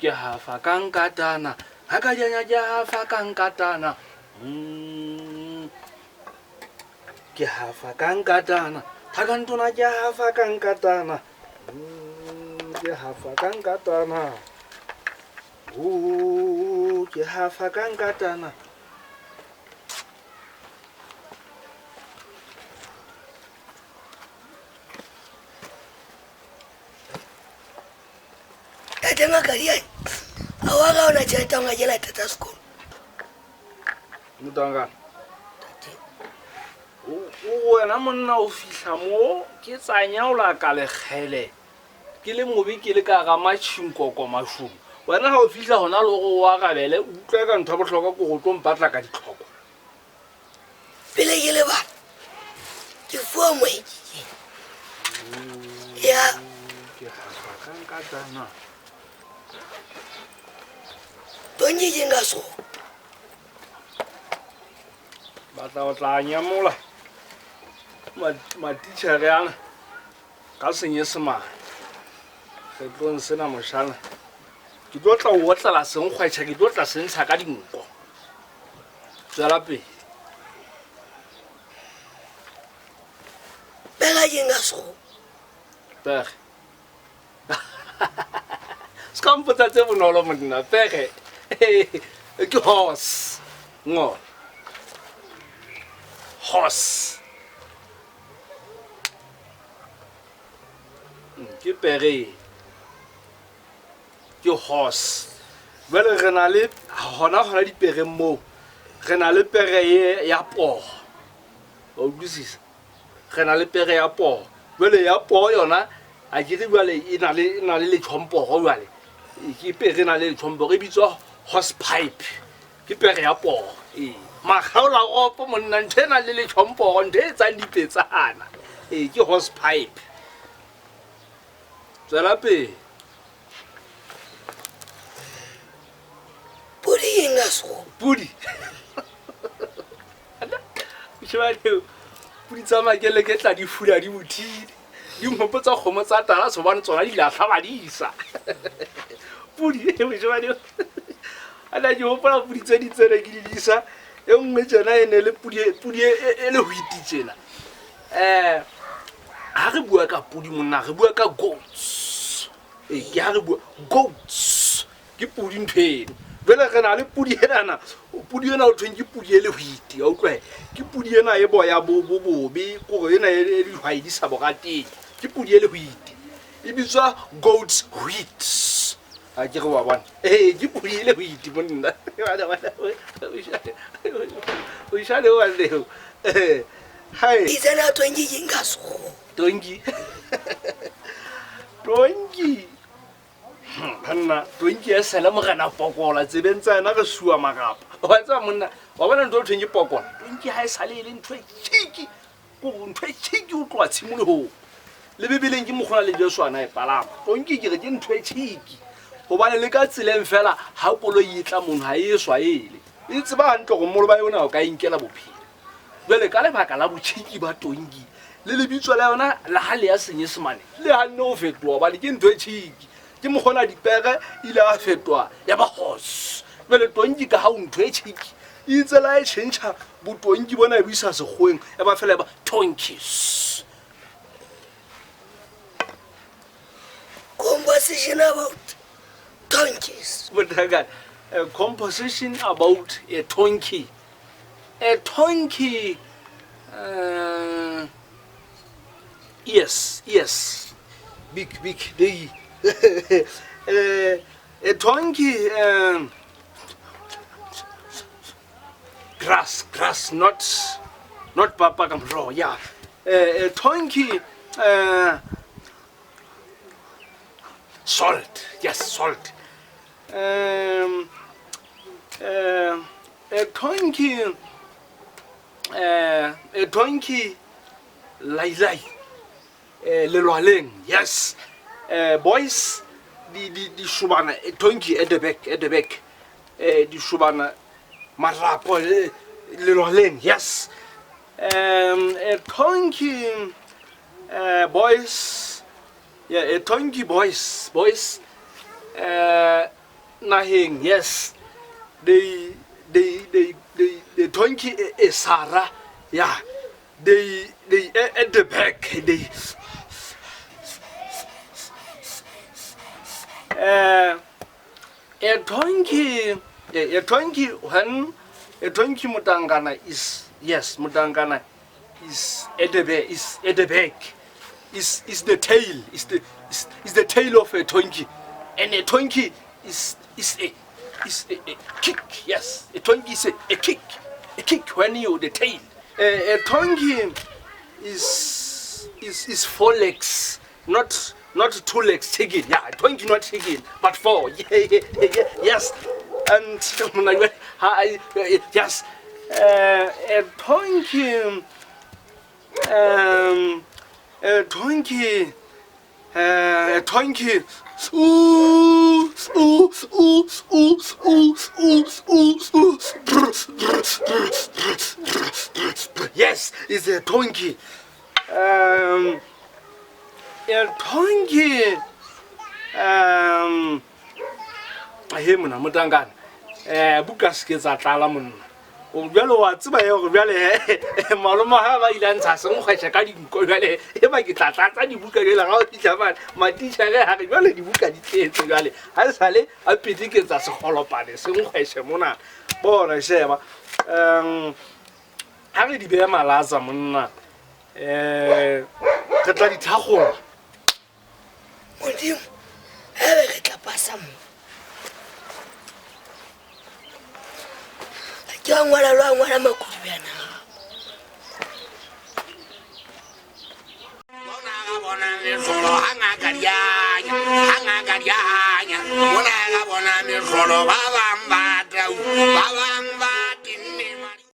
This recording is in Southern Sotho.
Ke hafa ka nkatana. Ha ka janya ke hafa ka nkatana. Ke hafa ka nkatana. Thakantona ke hafa ka nkatana. Ke hafa ka nkatana. O ke hafa ka nkatana. Tate ngaka diane a wa ga ona tšhelete ya go ngakela tata sekolo. Motangana. O wena monna o fihla mo ke tsanyaola ka lekgele ke le mobe ke le ka ga matšhinkoko mašomo. Wena ga o fihla gona le gore o arabele o utlwa ka ntho ya bohlokwa ko go tlo mpatla ka ditlhoko. Pele ke lebala ke fuwa moekike ya Ke hafa ka nkatana. tonki ke nka so. Batla o tla nyamola matitjhere ana ka Senyesemane kgetlong sena moshana. Ke tlo tla o otlela senkgwetjha, ke tlo tla se ntsha ka dinko. Tswela pele. Pega ke nka so. Pege. Se ka mpotsa tse bonolo monna. Pege. Ke horse. Ngola. Horse. Ke pere e. Ke horse. Jwale re na le hona hona dipereng moo. Re na le pere e ya poho. Wa utlwisisa? Re na le pere ya poho. Jwale ya poho yona a ke re jwale e na le e na le letjhompoho jwale. Ke pere e na le letjhompoho e bitswa horse pipe. Ke pere ya poho. Ee. Makgaola ropo monna ntho e nang le letjhompoho ntho e etsang dipetsana. Ee, ke horse pipe. Tswela pele. Pudi ke nka so. Pudi. Shebane pudi tsa makele ke tla di fula di bothile. Di mphopotsa kgomo tsa tala hobane tsona di lahla badisa. Pudi shebane. Ana ke hopola pudi tse di tsene ke di disa. E nngwe tjena e ne le pudi pudi e le hwiti tjena. Ha re bua ka pudi monna re bua ka goats. Ee, ke ha re bua goats ke pudi ntho eno. Jwale re na le pudi enana, pudi ena ho thweng ke pudi e lehwiti, wa utlwa? Ke pudi ena e boya bo bo bobe, kore ena e dihwai di sa bo rateng. Ke pudi e lehwiti. E bitswa goats wheat. A ke re wa bona. Ee, ke pudi e lehwiti monna. O shale wa leo. Hai. Itsena tonki ke nka so. Tonki. Tonki. Banna, tonki e sele morena pokola tsebeng tsa yena re sua marapa. Wa tseba monna, wa bona ntho e thweng ke pokola. Tonki ha e sale e le ntho e tjhiki. Kore ntho e tjhiki ho tloha tshimolohong. Le Bibeleng ke mokgona le Jesu ana e palama. Tonki ke re ke ntho e tjhiki. Hobane le ka tseleng fela ha koloi e tla mono ha e swaele. E tseba hantle hore mmolo ba yona o ka e nkela bophelo. Jwale ka lebaka la botjhiki ba tonki le lebitso la yona la ha le ya Senyesemane le hanne ho fetoha hobane ke ntho e tjhiki. Ke mokgona dipere ile a fetoha ya ba horse. Jwale tonki ka ha o ntho e tjhiki e itse la e tjhentjha botonki bona e bo isa sekgoweng ya ba fela ya ba donkeys. Conversation about donkeys. Bothakane, a composition about a donkey. A donkey, yes, yes, big, big, big. A donkey, grass, grass, not papa kamro, yeah. A donkey, salt, yes, salt. A donkey, a donkey, lai lai, lelwaleng, yes. Boys, di shobana, a donkey at the back, at the back. Di shobana, marapo, lelwaleng, yes. A donkey, boys, yeah, a donkey boys, boys. naheng, yes, they tonki e sara, yeah, they at the back, they a donkey, a donkey, when a donkey mutangana is, yes, mutangana is at the back, is at the back, is the tail, is the tail of a donkey, and a donkey is a kick, yes, a donkey is a kick, a kick when you the tail. A donkey is four legs, not two legs chicken. Yeah, donkey not chicken, but four. Yeah, yes. And yes, a donkey, a donkey, a donkey. Ooh, ooh, ooh, ooh, ooh, ooh, ooh, ooh. Brr, brr, brr, brr, brr, brr. Yes, it's a donkey. A donkey. He mona motangana. Buka se ke tsa tlala monna. O jwale wa tseba ye gore jwale malome ha ba ile a ntsha senkgwetšha ka dinko, jwale e ba ke tla tlatsa dibuka jwale ga o fitlha mane matitšhere ga re jwale dibuka di tletse, jwale ga e sale a peteketsa segolopane senkgwetšhe mona bona sheba. Ga re di beya malatsa monna, re tla di thagola. Modimo, ebe re tla pasa mo ke wa ngwala lo a ngwala makudubjana. Mehlolo ha ngaka dianya, ha ngaka dianya mona ga bona mehlolo ba bang ba tau